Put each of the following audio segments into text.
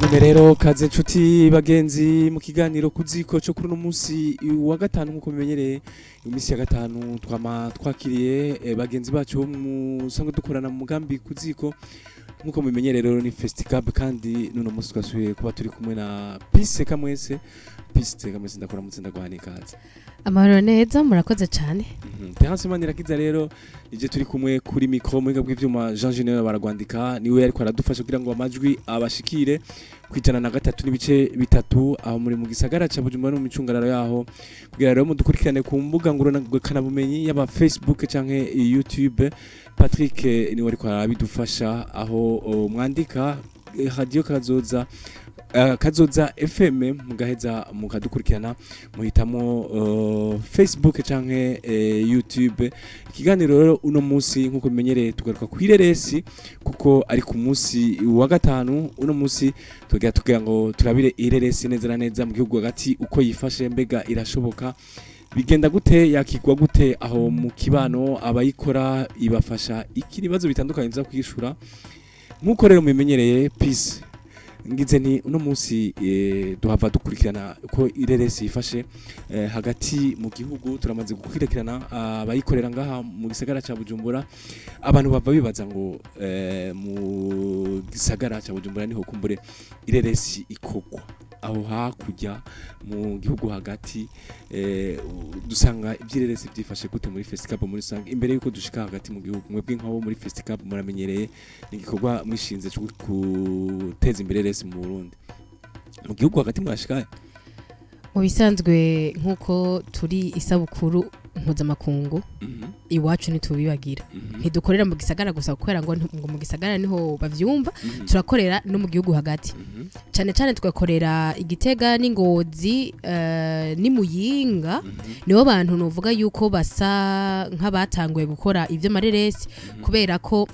None rero kaze nshuti bagenzi mu kiganiro kuziko cyo kuri uno munsi wa gatanu. Nkuko bimenyereye iminsi ya gatanu twama twakiriye bagenzi bacu musanzwe dukorana mu mugambi kuziko. Nkuko mubimenyereye rero ni Festicab, kandi nuno munsi twasubiye kuba turi kumwe na Peace Kamwese. Peace Kamwese, ndakora mutsinda guhana ikaze. Amahoro neza, murakoze cyane. Terence Manirakiza rero ije turi kumwe kuri micro, muhinga bw'ivyuma Jean Junior baragwandika, niwe ariko aradufasha kugira ngo amajwi abashikire ku 103.3 aho muri mu gisagara ca Bujumbura no mu micungararo yaho, kugira rero mudukurikirane ku mbuga ngurukana bumenyi yaba Facebook canke YouTube. Patrick niwe ariko arabidufasha aho mwandika Radio Kazoza, Kazoza FM, mugaheza mukadukurikirana, muhitamo Facebook canke YouTube. Ikiganiro rero uno munsi nkuko bimenyereye tugaruka kw'ireresi kuko ari ku munsi wa gatanu. Uno munsi tugira tugira ngo turabire ireresi neza na neza mu gihugu hagati uko yifashe. Mbega irashoboka? Bigenda gute? Yakigwa gute aho mu kibano? Abayikora ibafasha iki? Ibibazo bitandukanye biza kwishura nkuko rero mubimenyereye. Peace, ngize nti uno munsi duhava dukurikirana ko ireresi yifashe hagati mu gihugu. Turamaze gukurikirana abayikorera ngaha mu gisagara ca Bujumbura. Abantu bava bibaza ngo mu gisagara ca Bujumbura niho kumbure ireresi ikogwa, aho hakurya mu gihugu hagati dusanga ivy'ireresi vyifashe gute muri Festicab muri rusange? Imbere yuko dushika hagati mu gihugu, mwebwe nk'abo muri Festicab muramenyereye, ni igikorwa mwishinze cyo guteza imbere ireresi mu Burundi. Mu gihugu hagati mwashikaye? Mu bisanzwe nk'uko turi isabukuru mpuzamakungu, iwacu ntitubibagira. Ntidukorera mu gisagara gusa kubera ngo mu gisagara niho bavyumva. Turakorera no mu gihugu hagati, cyane cyane tugakorera Igitega n'Ingozi n'Imuyinga. Nibo bantu nuvuga yuko basa nk'abatanguye gukora ivy'amareresi, kubera ko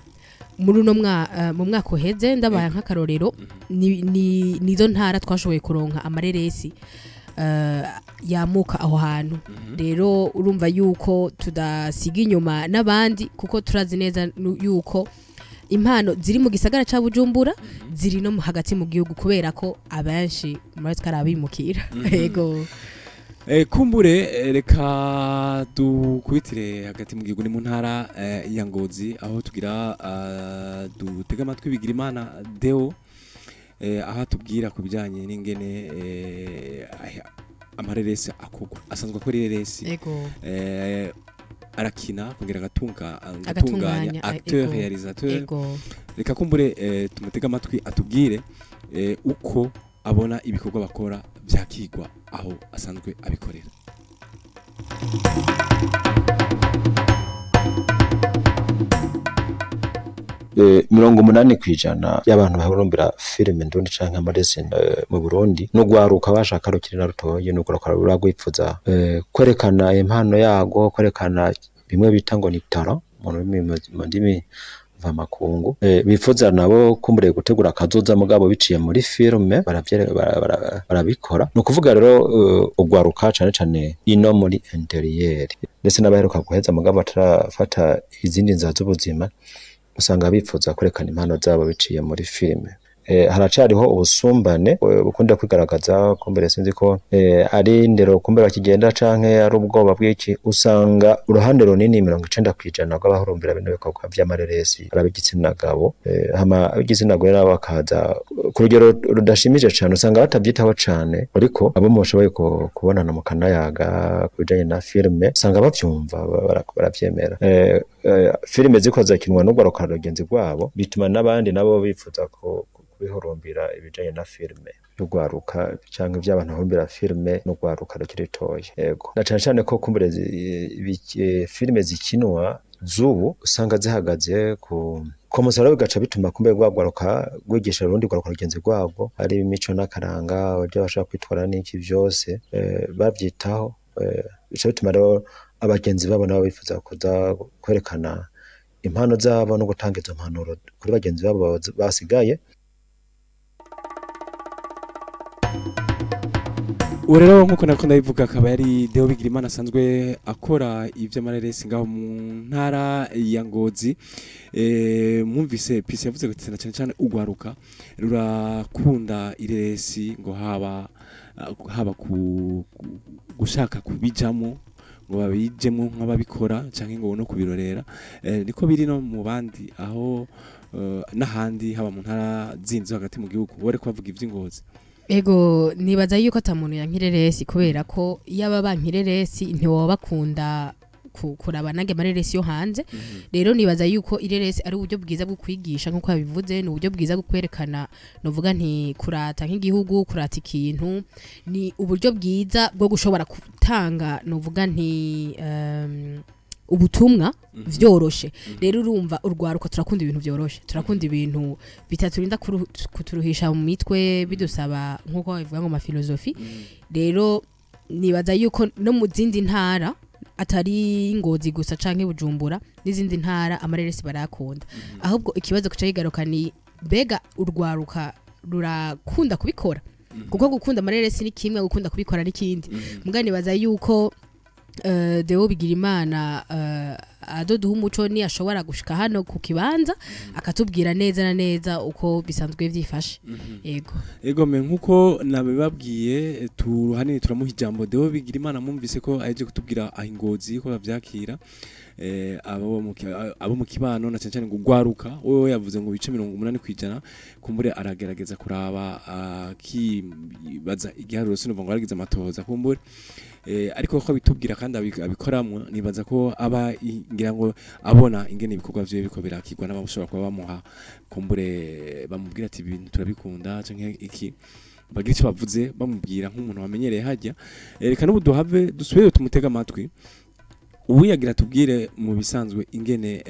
muri uno mu mwaka uheze, ndabaye nk'akarorero, nizo ntara twashoboye kuronka amareresi yamuka aho hantu. Rero urumva yuko tudasiga inyuma n'abandi, kuko turazi neza yuko impano ziri mu gisagara ca Bujumbura ziri no hagati mu gihugu, kubera ko abenshi muri twe ari abimukira. Yego. Kumbure reka dukubitire hagati mu gihugu, ni mu ntara ya Ngozi, aho tugira dutega amatwi Bigirimana Deo, aho atubwira ku bijyanye n'ingene amareresi akogwa. Asanzwe akora ireresi. Yego. Arakina kongera agatunga agatunganya, agatunganya, acteur, ego. réalisateur. Yego. Reka kumbure tumutege amatwi atubwire uko abona ibikorwa bakora byakigwa aho asanzwe abikorera. 80% y'abantu bahurumbira filime ndundi canke amaresi mu Burundi no gwaruka bashaka rukiri na rutoye, no gwaruka ruragwipfuza kwerekana impano yago, kwerekana bimwe bita ngo ni talent mu rurimi, mu ndimi mvamakungu. Bifuza nabo kumbure gutegura akazoza mugabo biciye muri filme, barabikora. Ni ukuvuga rero ugwaruka cane cane ino muri intérieur, ndetse n'abaheruka guheza mugabo batarafata izindi nzira z'ubuzima, usanga bifuza kwerekana impano zabo biciye muri filime. Haracariho ubusumbane bukunda kwigaragaza. Kumbere sinzi ko ari indero kumbere bakigenda canke ari ubwoba bw'iki, usanga uruhande runini, 90% rw'abahurumbira bino bikorwa vy'amareresi ari ab'igitsina gabo, hama ab'igitsina gore nabo bakaza ku rugero rudashimije cane, usanga batavyitaho cane. Ariko abo mushoboye kubonana mukanayaga ku bijanye na filime, usanga bavyumva, baravyemera. Filime ziko zakinwa n'urwaruka rugenzi rwabo, bituma n'abandi nabo bifuza ko kubihurumbira ibijanye na filime y'urwaruka canke ivy'abantu bahurumbira filime n'urwaruka rukiri rutoya. Yego, na cane cane ko kumbure filime zikinwa z'ubu usanga zihagaze ku musaraba, bigaca bituma kumbe rwagwaruka rwigisha urundi rwaruka rugenzi rwabwo, ari imico n'akaranga, uburyo bashobora kwitwara n'iki vyose, bavyitaho. Bica bituma rero abagenzi babo nabo bifuza kuza kwerekana impano zabo no gutanga izo mpanuro kuri bagenzi babo basigaye. Uwo rero nkuko nako ndabivuga akaba yari Deo Bigirimana asanzwe akora ivy'amareresi ngaho mu ntara ya Ngozi. Mwumvise PC yavuze ko cyane cyane ugwaruka rurakunda ireresi ngo haba ku gushaka kubijamo ngo babijemo nk'ababikora canke ngo no kubirorera. Niko biri no mu bandi aho n'ahandi haba mu ntara zindi hagati mu gihugu bore kubavuga ivy'Ingozi. Ego nibaza yuko atamuntu yankireresi kubera ko yaba bankireresi ntiwoba bakunda kuraba nange amareresi yo hanze. Rero nibaza yuko ireresi ari uburyo bwiza bwo kwigisha nkuko yabivuze, ni uburyo bwiza bwo kwerekana, novuga nti kurata nk'igihugu, kurata ikintu, ni uburyo bwiza bwo gushobora gutanga novuga nti ubutumwa vyoroshe. Rero urumva urwaruka turakunda ibintu vyoroshe, turakunda ibintu bitaturinda kuturuhisha mu mitwe bidusaba nkuko babivuga ngo mafilosofi. Rero nibaza yuko no mu zindi ntara atari Ngozi gusa canke Bujumbura n'izindi ntara amareresi barakunda. Ahubwo ikibazo kuca kigaruka ni bega urwaruka rurakunda kubikora, kuko gukunda amareresi ni kimwe, gukunda kubikora ni kindi. Muga nibaza yuko Deo Bigirimana adoduha umuco ni ashobora gushika hano ku kibanza akatubwira neza na neza uko bisanzwe vyifashe. Yego. Ego me nkuko nabibabwiye tuhanini turamuha ijambo Deo Bigirimana, mumvise ko aje kutubwira aho Ingozi ko bavyakira abo mu kibano na cyane cyane ngo gwaruka. Wewe yavuze ngo bice 80% kumbure aragerageza kuraba akibaza igiharuro sinumva ngo aragize amatohoza kumbure. Ariko ko bitubwira kandi abikoramwe nibaza ko aba ngira ngo abona ingene ibikorwa vyiwe biko birakirwa n'abashobora kuba bamuha kumbure bamubwira ati ibintu turabikunda canke iki bagira ico bavuze bamubwira nk'umuntu wamenyereye hajya. Reka n'ubu duhave dusubire tumutega amatwi uwiyagira tubwire mu bisanzwe ingene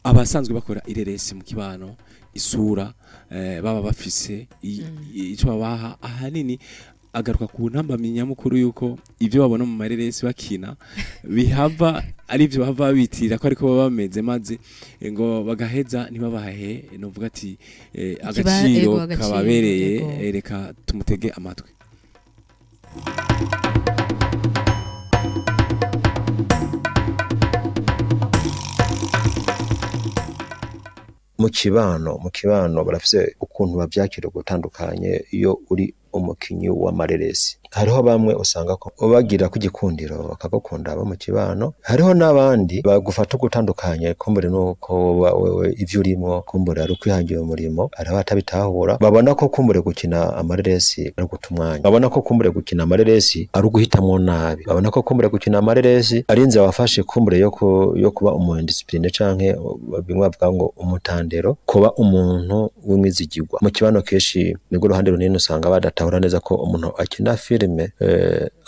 abasanzwe bakora ireresi mu kibano isura baba bafise ico babaha ahanini agaruka ku ntambamyi nyamukuru yuko ivyo babona mu mareresi bakina bihava ari ivyo bava bitira ko ariko baba bameze maze ngo bagaheza ntibabahe novuga ati agaciro kababereye. Reka tumutege amatwi. Mu kibano barafise ukuntu bavyakira gutandukanye iyo uri umukinyi w'amareresi. Hariho bamwe usanga ko bagira ku gikundiro bakagukunda abo mu kibano, hariho n'abandi bagufata gutandukanye kumbure nuko wewe ivyo urimo kumbure ari kwihangira umurimo, hariho atabitahura babona ko kumbure gukina amareresi ari gutumwanya, babona ko kumbure gukina amareresi ari guhitamwo nabi, babona ko kumbure gukina amareresi ari inzira wafashe kumbure yo kuba umuntu discipline canke bimwe bavuga ngo umutandero, kuba umuntu w'umwizigirwa. Mu kibano keshi nibwo ruhande runini usanga badatahura neza ko umuntu akina filime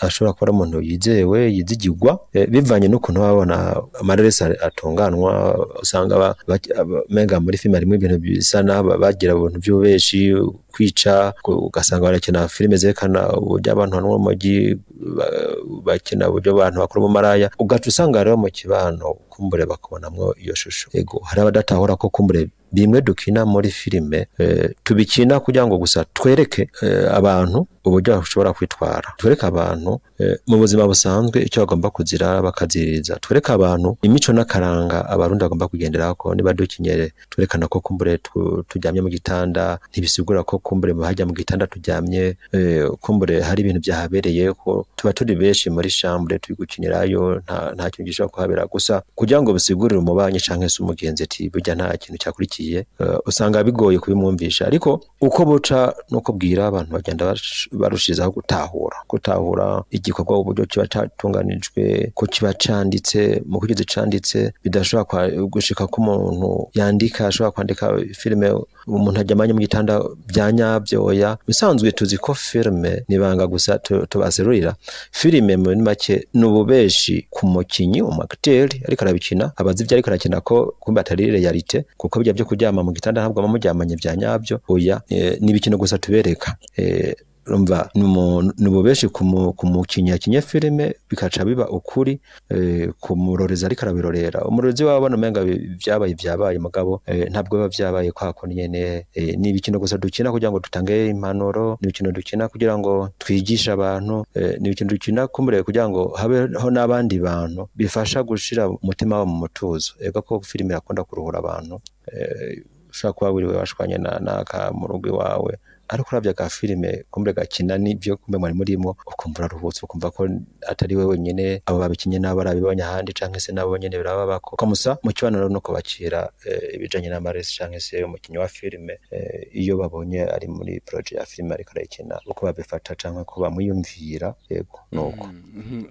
ashobora kuba umuntu yizewe yizigirwa, bivanye n'ukuntu babona amareresi atunganwa. Usanga menga muri filime harimo ibintu bisa bagira ibintu by'ubeshi kwica, ugasanga barakina filime zerekana uburyo abantu banywa urumogi, bakina uburyo abantu bakora ubumaraya, ugaca usanga rero mu kibano kumbure bakabonamwo iyo shusho. Ego hari abadatahura ko kumbure bimwe dukina muri filime tubikina kugira ngo gusa twereke abantu uburyo bashobora kwitwara, twereke abantu mu buzima busanzwe icyo bagomba kuzira bakaziriza, twereke abantu imico n'akaranga abarundi bagomba kugenderako. Niba dukinyere twerekana ko kumbure turyamye mu gitanda, ntibisigura ko kumbure hajya mu gitanda turyamye, kumbure hari ibintu byahabereye ko tuba turi benshi muri chambre turi gukinirayo, nta kintu gishobora kuhabera. Gusa kugira ngo bisigurire umubanyi canke se umugenzi ati burya nta kintu cyakurikiye, usanga bigoye kubimwumvisha. Ariko uko buca nuko bwira abantu bagenda barushizaho gutahura igikorwa uburyo kiba catunganijwe, ko kiba canditse mu kugeza canditse bidashobora gushika ko umuntu yandika ashobora kwandika filime umuntu ajyamanye mu gitanda bya nyabyo. Oya, bisanzwe tuzi ko filime nibanga gusa tubaserurira filime muri make n'ububeshi ku mukinyi umacteur ariko arabikina abazi ibyo ariko arakina ko kumbe atari realite, kuko bijya byo kuryama mu gitanda ntabwo bamuryamanye bya nyabyo. Oya, ni ibikino gusa tubereka. Urumva nububeshi ku mukinyi yakinye filime, bikaca biba ukuri ku murorezi ariko arabirorera. Umurorezi wabona umenga vyabaye mugabo ntabwo biba vyabaye kwa ko nyene. Ni ibikino gusa dukina kugira ngo dutange impanuro, ni ibikino dukina kugira ngo twigishe abantu, ni ibikino dukina kumure kugira ngo habeho n'abandi bantu bifasha gushira umutima wabo mu mutuzo. Ego ko filime yakunda kuruhura abantu, ushobora kuba wiriwe washwanye naka mu rugo iwawe, ariko uravye aga filime kumbe gakina n'ivyo kumbe mwari murimo, ukumva uraruhutse, ukumva ko atari we wenyene, abo babikinye nabo barabibonye ahandi canke se nabo nyene birababako. Komusa mu kibanuro no kubakira ibijanye n'amaresi canke se umukinyi wa filime, iyo babonye ari muri projet ya filime ariko arayikina, uko babifata canke ko bamwiyumvira. Yego nuko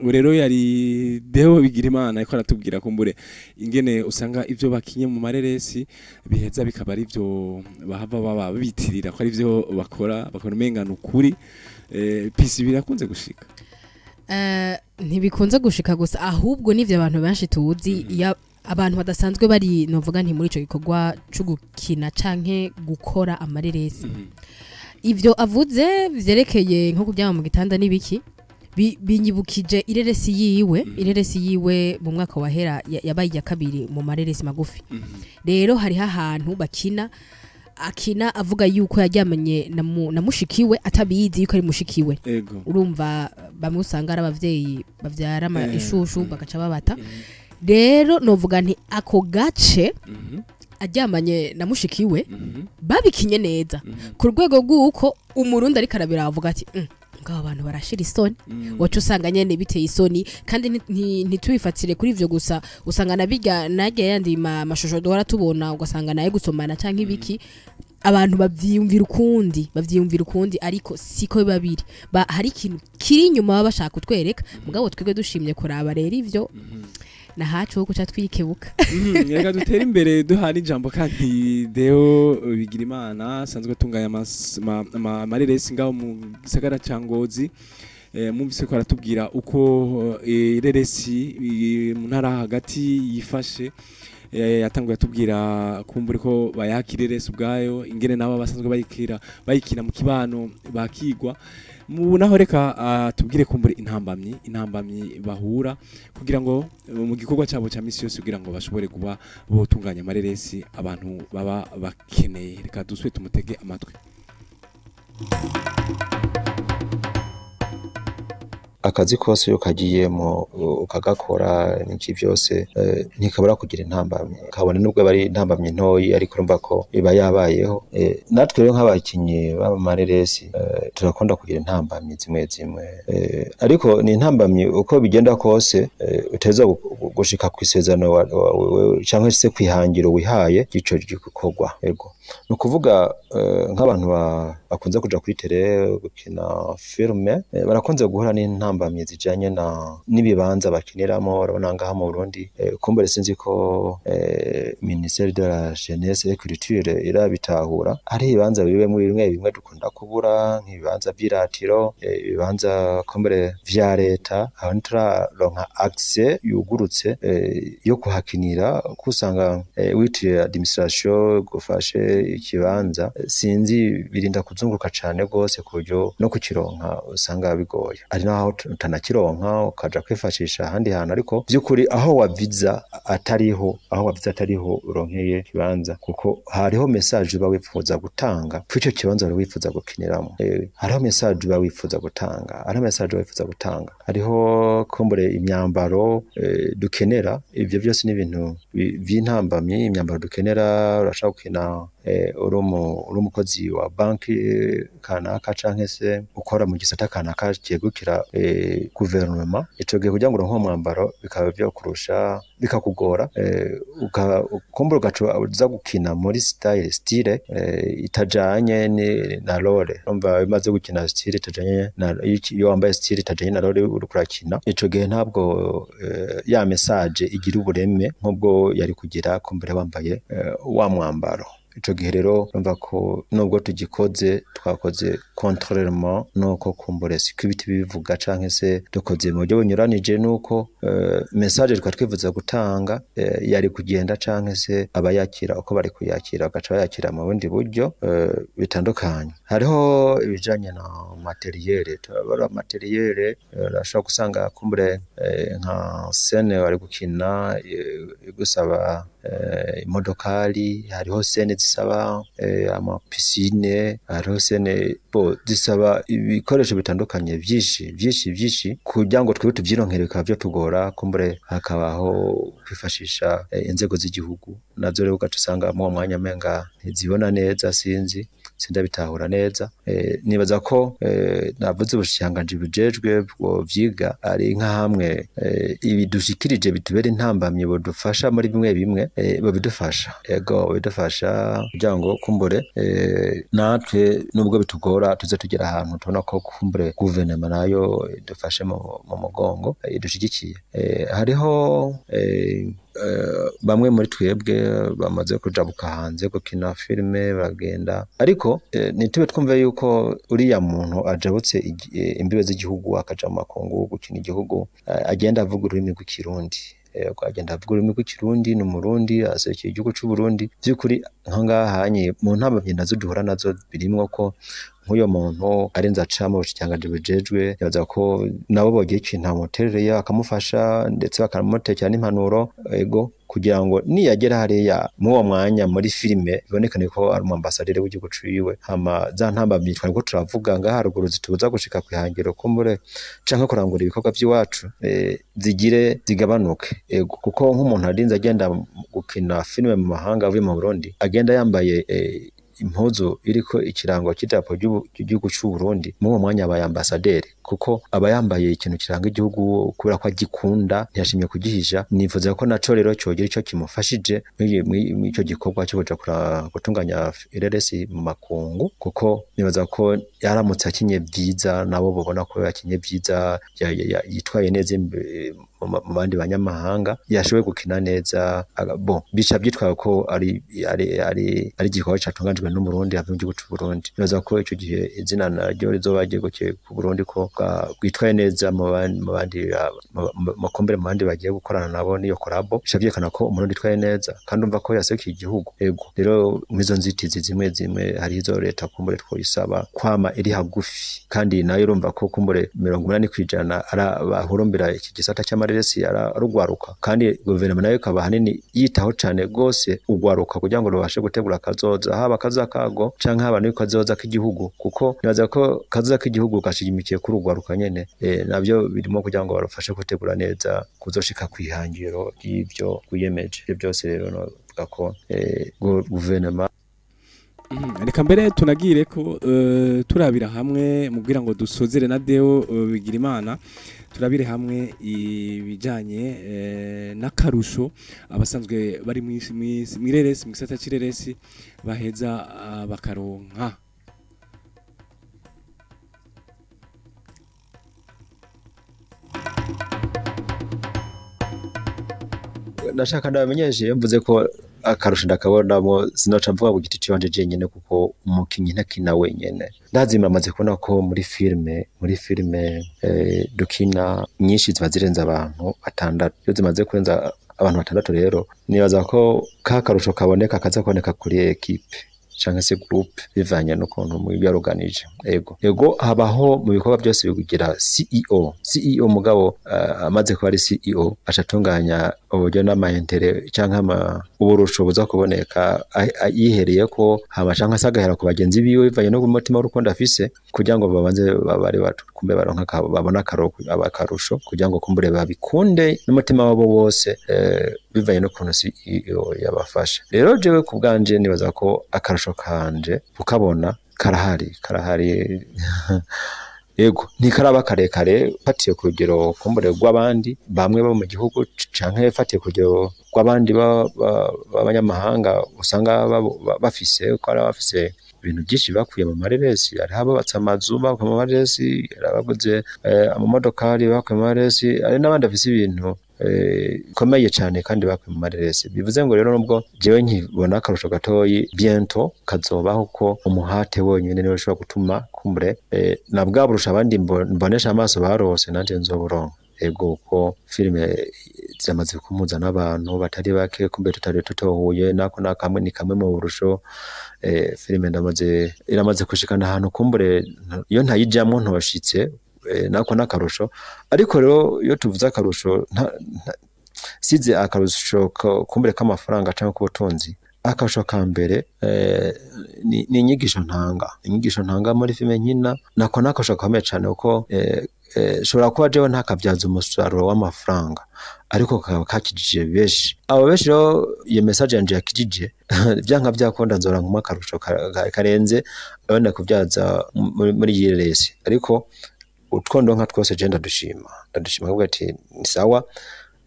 rero yari Deo Bigirimana ariko aratubwira kumbure ingene usanga ivyo bakinye mu mareresi biheza bikaba ari ivyo bahava baba bitirira ko ari ivyo bakora umenga nukuri. Pisi birakunze gushika? Ntibikunze gushika gusa, ahubwo nivyo abantu benshi tuzi abantu badasanzwe bari novuga nti muri ico gikorwa cyo gukina canke gukora amareresi. Ivyo avuze vyerekeye nko kuryama mu gitanda nibiki binyibukije ireresi yiwe, ireresi yiwe mu mwaka wahera yabaye ya kabiri mu mareresi magufi. Rero hariho ahantu bakina akina avuga yuko yaryamanye na mushikiwe atabizi yuko ari mushikiwe. Urumva bamwe usanga ari abavyeyi bavyara ishushu bagaca babata. Rero novuga nti ako gace aryamanye na mushikiwe babikinye neza ku rwego rw'uko umurundi ariko arabira avuga ati ngabo abantu barashira isoni, wacu usanga nyene biteye isoni. Kandi ntitubifatire kuri ivyo gusa, usanga nabiga najye yandi mashusho duhora tubona, ugasanga naye gusomana canke ibiki, abantu bavyiyumvira ukundi ariko siko babiri hari ikintu kiri inyuma baba bashaka kutwereka. Mugabo twebwe dushimye kuraba rero ivyo nahacu ho kuca twikebuka. Reka dutere imbere duhana ijambo kandi Deo Bigirimana asanzwe atunganya amareresi ngaho mu gisagara ca Ngozi. Mumvise ko aratubwira uko ireresi mu ntara hagati yifashe. Yatanguye atubwira kumbure ko bayakira ireresi ubwayo, ingene nabo basanzwe bayikina mu kibano bakigwa. Mu naho reka tubwire kumbure intambamyi bahura kugira ngo mu gikorwa cyabo cya misi yose kugira ngo bashobore kuba botunganya amareresi abantu baba bakeneye. Reka duswe tumutege amatwi. Akazi kose iyo kagiyemo ukagakora n'iki byose ntikabura kugira intambamyi, kabone nubwo bari intambamyi ntoyi ariko urumva ko iba yabayeho. Natwe rero nk'abakinyi b'amareresi turakunda kugira intambamyi zimwe zimwe, ariko ni intambamyi uko bigenda kose uteza gushika ku isezerano cyangwa se kwihangiro wihaye gico gikorwa. Yego ni ukuvuga nk'abantu bakunze kuja kuri tele gukina filme barakunze guhura n'intambamyi zijanye na n'ibibanza bakiniramo. Urabona ngaha mu Burundi kumbere sinzi ko Ministère de la Jeunesse et Culture irabitahura, ari ibibanza bibemwe bimwe bimwe dukunda kubura nk'ibibanza vy'iratiro, ibibanza kumbere vya leta, aho ntituraronka accès yugurutse yo kuhakinira, kusanga witiriye administration gufashe ikibanza sinzi birinda kuzunguruka cane gose ku buryo no kukironka usanga bigoye, ari naho utanakironka ukaja kwifashisha ahandi hantu. Ariko by'ukuri aho waviza atariho, aho waviza atariho uronkeye kibanza, kuko hariho message uba wifuza gutanga kw'icyo kibanza wari wifuza gukiniramo. Hariho message uba wifuza gutanga, hariho message wifuza gutanga, hariho kumbure imyambaro dukenera. Ivyo byose ni ibintu by'intambamyi. Imyambaro dukenera, urashaka gukina uri umukozi wa banki kanaka canke se ukora mu gisata kanaka cyegukira guverinoma, ico gihe kugira ngo uronke umwambaro bikaba byo kurusha bikakugora, kumbura ugaca uza gukina muri style itajanye na role. Urumva bimaze gukina style itajanye na, iyo wambaye style itajanye na role uriko urakina, ico gihe ntabwo ya message igira ubureme nk'ubwo yari kugira kumbure wambaye wa mwambaro. Ico gihe rero urumva ko nubwo tugikoze twakoze contrairement nuko kumbure siko ibiti bivuga canke se dukoze mu buryo bunyuranije nuko message twari twifuza gutanga yari kugenda canke se abayakira uko bari kuyakira bagaca bayakira mu bundi buryo bitandukanye. Hariho ibijanye na materiel, turabara materiel urashobora gusanga kumbure nka scène bari gukina igusaba imodokari, hariho scène zisaba ama piscine, hariho scène bo zisaba ibikoresho bitandukanye byinshi byinshi byinshi kugira ngo twebwe tuvyironkere bikaba vyo tugora, kumbure hakabaho kwifashisha inzego z'igihugu nazo rero ugaca usanga mu mwanya menga ntizibona neza, sinzi sindabitahura neza. Nibaza ko navuze ubushikiranganji bujejwe bwo vyiga ari nka hamwe ibidushikirije bitubera intambamye bodufasha muri bimwe bimwe, babidufasha, ego babidufasha kugira ngo kumbure natwe nubwo bitugora tuze tugera ahantu tubona ko kumbure guverinoma nayo idufashe mu mugongo idushigikiye. Hariho bamwe muri twebwe bamaze kujabuka hanze gukina filime bagenda, ariko nitube twumve yuko uriya muntu ajabutse imbibe z'igihugu akaja mu makungu gukina igihugu, agenda avuga ururimi rw'ikirundi, agenda avuga ururimi rw'ikirundi, ni umurundi aserukiye igihugu c'u Burundi. Vy'ukuri nka ngahanye mu ntambamyi nazo duhura nazo birimwo ko nk'uyo muntu arenze aca mu bushikiranganji bujejwe, yabaza ko nabo bogira ikintu amuterereye akamufasha ndetse bakamutekera n'impanuro, ego kugira ngo niyagera hariya mu uwo mwanya muri filime bibonekane ko ari umwambasaderi w'igihugu ciwe. Hama za ntambamyi twariko turavuga ngaha haruguru zitubuza gushika kwihangiro kumbure canke kurangura ibikorwa vy'iwacu, zigire zigabanuke, ego kuko nk'umuntu arinze agenda gukina filime mu mahanga avuye mu Burundi agenda yambaye impuzu iriko ikirango cy'idarapo ry'igihugu c'u Burundi, mu uwo mwanya aba ambasaderi kuko aba yambaye ikintu kiranga igihugu kubera ko agikunda ntiyashimye kugihisha. Nifuza ko naco rero cyogira ico kimufashije muri ico gikorwa cyo kuja gutunganya RRS mu makungu, kuko nibaza ko yaramutse akinye vyiza nabo bobona ko yakinye vyiza, yitwaye neza mu bandi banyamahanga, yashoboye gukina neza, bon bica byitwaye ko ari ari ari ari igikorwa catunganijwe n'Umurundi ave mu gihugu c'u Burundi. Nibaza ko ico gihe izina naryo rizoba ryegukeye ku Burundi ko bwitwaye neza mu bandi makombere mu bandi bagiye gukorana nabo niyo collabo, bica vyerekana ko Umurundi yitwaye neza kandi umva ko yaserukiye igihugu. Ego rero mwizo nzitizi zimwe zimwe hari izo leta kumbure twoyisaba kwama iri hagufi, kandi nayo urumva ko kumbure 80% arabahurumbira iki gisata cy'amareresi arugwaruka, kandi guverinoma nayo ikaba hanini yitaho cane gose ugwaruka kugira ngo rubashe gutegura kazoza, haba kazoza kago canke haba n'uko kazoza k'igihugu, kuko nibaza ko kazoza k'igihugu gashigimikiye kuri ugwaruka nyene, navyo birimo kugira ngo barufashe gutegura neza kuzoshika kwihangiro y'ivyo rwiyemeje. Ivyo byose rero novuga ko guverinoma. Reka mbere tunagire ko turabira hamwe mubwira ngo dusozere na Deo Bigirimana, turabire hamwe ibijanye n'akarusho abasanzwe bari mw'ireresi mu gisata c'ireresi baheza bakaronka. Ndashaka ndabamenyeshe mvuze ko akarusho ndakabonamo sinoca mvuga ku giti canje jenyene, kuko umukinyi ntakina wenyene. Ndazima amaze kubona ko muri filime dukina nyinshi ziba zirenze abantu batandatu. Iyo zimaze kurenza abantu batandatu rero nibaza ko ka karusho kaboneka kaza kuboneka kuri equipe canke se groupe bivanye n'ukuntu muyaroganije. Ego habaho mu bikorwa byose bigugira CEO mugabo amaze kuba ari CEO acatunganya uburyo n'amaintere canke uburusho buza kuboneka yihereye ko hama canke se agahera ku bagenzi biwe bivanye no mutima w'urukundo afise, kugira ngo babanze babare kumbe baronka babona akarusho kugira ngo kumbure babikunde n'umutima wabo wose, bivanye n'ukuntu CEO yabafasha. Rero jewe ku bwanje nibaza ko akarusho kanje ukabona karahari yego ntikaraba karekare fatiye ku rugero kumbure rw'abandi bamwe bo mu gihugu canke fatiye ku rugero rw'abandi b'abanyamahanga usanga bafise ko ari bafise ibintu byinshi bakuye mu mareresi. Hari abubatse amazu bakuye mu mareresi, hari abaguze amamodokari bakuye mu mareresi, hari n'abandi bafise ibintu ikomeye cyane kandi bakuye mu mareresi. Bivuze ngo rero nubwo jewe nkibona akarusho gatoyi, bientôt kazobaho, ko umuhate wonyene niwe ushobora gutuma kumbure na bwa burusha abandi mbonesha amaso barose, nanje nzoburonka. Ego, ko filime zamaze kumuza n'abantu batari bake kumbe tutari tutohuye, nako nakamwe ni kamwe mu burusho. Filime ndamaze iramaze kushikana ahantu kumbure iyo ntayijamwo ntoshitse, nako n'akarusho. Ariko rero iyo tuvuze akarusho, size akarusho kumbure k'amafaranga cyangwa k'ubutunzi, akarusho ka mbere ni inyigisho ntanga muri filime nkina. Nako n'akarusho gakomeye cyane, kuko shobora kuba jewe ntakabyaza umusaruro w'amafaranga, ariko kakaba kakijije benshi. Abo benshi rero iyo message yanje yakijije, vyanka vyakunda nzora nkuma akarusho karenze abona kubyaza muri iyi resi. Ariko utwo ndonka twose je ndadushima kuvuga ati ni sawa.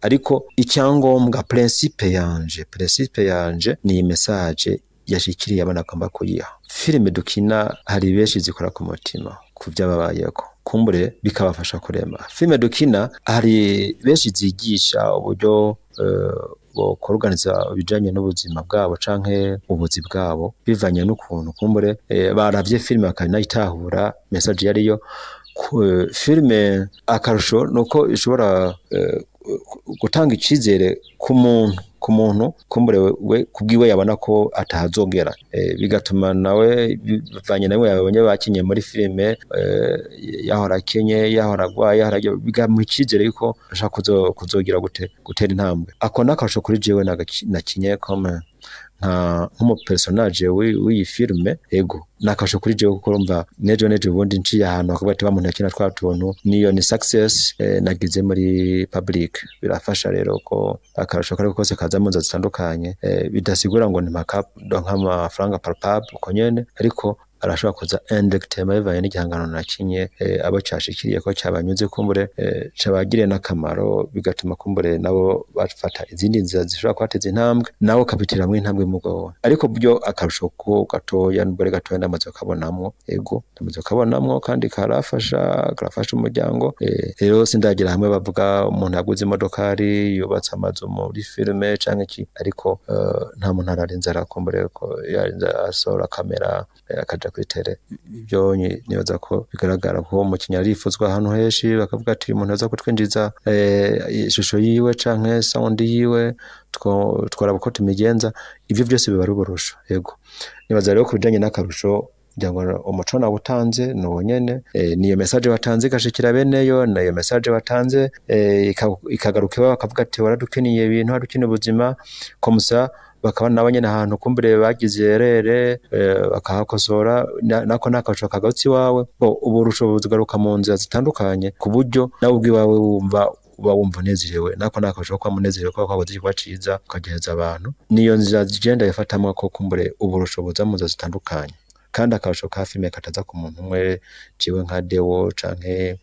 Ariko icyangombwa, principe yanje ni iyi message yashikiriye abana agomba kuyiha. Filime dukina hari benshi zikora ku mutima ku vyababayeko, kumbure bikabafasha kurema. Filime dukina hari benshi zigisha uburyo bokoruganiza ibijanye n'ubuzima bwabo canke ubuzi bwabo, bivanye n'ukuntu kumbure baravye filime bakanayitahura message yariyo. Filime akarusho nuko ishobora gutanga icizere ku muntu kumbure we kubwiwe yabona ko atahazogera, bigatuma nawe bivanye nawe yabonye bakinye muri filime, yahora akenye, yahora agwaye, yahora bigamuha icizere yuko ashaka kuzogira gute gutera intambwe. Ako n'akarusho kuri jewe nakinye comme nka nk'umu personnage w'iyi filime. Ego, nakasho kuri jewe, kuko urumva nejo ubundi nciye ahantu bakavuga ati wa muntu yakina twa tuntu, niyo ni success nagize muri public. Birafasha rero ko akarusho kariko kose kaza mu nzira zitandukanye, bidasigura ngo ni mpaka ndonka amafaranga palpable uko nyene, ariko arashobora kuza indirectement bivanye n'igihangano nakinye, abo cashikiriye ko cabanyuze, kumbure cabagiriye n'akamaro, bigatuma kumbure nabo bafata izindi nzira zishobora kubateza intambwe, nawe ukabitiramwo intambwe mugo. Ariko byo akarusho ko gatoya, nubwo ari gatoya, ndamaze kukabonamwo. Ego, ndamaze kukabonamwo kandi karafasha umuryango. Rero sindagira hamwe bavuga umuntu yaguze imodokari, yubatse amazu muri filime canke iki, ariko nta muntu ararinze arakumbure ko yarinze asohora kamera akaja kuri tele. Ibyo nibaza ko bigaragara ko umukinyi arifuzwa ahantu henshi, bakavuga ati uyu muntu aza kutwinjiza ishusho yiwe canke sound yiwe, tworaba uko tumigenza. Ivyo byose biba ari uburusho. Yego, nibaza rero ku bijanye n'akarusho kugira ngo umuco nawutanze ni uwo nyene, niyo message watanze igashikira beneyo, niyo message watanze ikagaruka iwawe, bakavuga ati waradukiniye ibintu, waradukiniye ubuzima komusa, bakaba nabo nyene ahantu kumbure bagize erere bakahakosora, nako n'akarusho kagarutse iwawe. Bo uburusho bugaruka mu nzira zitandukanye, ku buryo nawe ubwiwawe wumva uba wumva unezerewe. Nako n'akarusho ko munezerewe kuba kwakoze igikorwa ciza ukagereza abantu. Niyo nzira zigenda yafatamwo ko kumbure uburusho buza mu nzira zitandukanye, kandi akarusho ka filime kataza ku muntu umwe, jewe nka Deo canke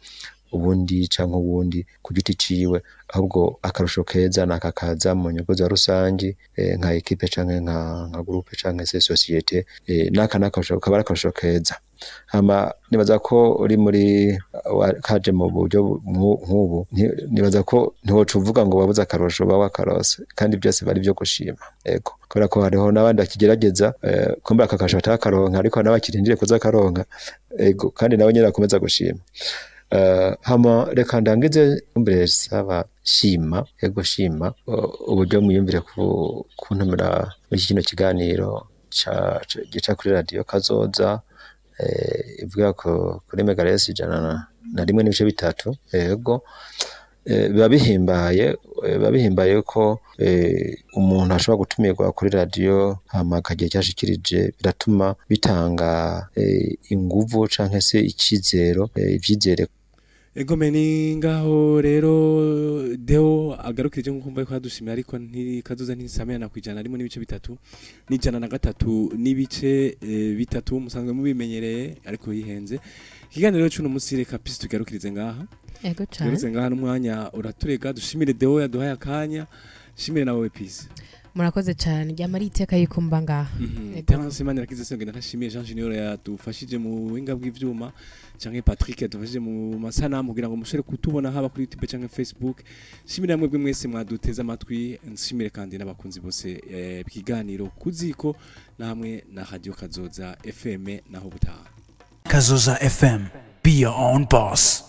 ubundi canke uwundi ku giti ciwe, ahubwo akarusho keza nakakaza mu nyungu za rusangi, nka équipe canke nka groupe canke se société, naka n'akarusho kaba ari akarusho keza. Hama nibaza ko uri muri kaje mu buryo nk'ubu, nibaza ko ntiwoca uvuga ngo wabuze akarusho, uba wakarose, kandi byose bari byo gushima. Ego, kubera ko hariho n'abandi bakigerageza, kumbe aka karusho batakaronka, ariko n'abakirindiriye kuza karonka. Ego, kandi nabo nyene bakomeza gushima. Hama reka ndangize mbere saba shima, ego shima uburyo mwiyumvire ku kuntumira muri kino kiganiro gica kuri radio Kazoza, ivuga ko kuri megahertz 101.3. Ego, biba bihimbaye ko umuntu ashobora gutumirwa kuri radio hama akagira icyo ashikirije. Biratuma bitanga inguvu canke se icizero, ivyizere. Egome, ni ngaho rero Deo agarukirije, nkuko mbaye kwadushimira, ariko ntikazoza ntisamira kwijana harimo n'ibice bitatu n'103.3, musanzwe mubimenyereye, ariko yihenze. Ikiganiro cy'uno musi reka pisi tugarukirize ngaha. Ego cyane. Tugarukirize ngaha n'umwanya uraturega. Dushimire Deo yaduhaye akanya, shimire nawe Pisi. Murakoze cyane, ryama ari iteka yuko mba ngaha. Ego. Terence Manirakiza, sengenda ntashimiye Jean Junior yadufashije mu buhinga bw'ivyuma, canke Patrick yadufashije mu masanamu kugira ngo mushobore kutubona haba kuri YouTube canke Facebook. Nshimire mwebwe mwese mwaduteze amatwi, nshimire kandi n'abakunzi bose b'ikiganiro Kuziko na hamwe na Radio Kazoza FM. Naho butaha. Kazoza FM. Be your own boss.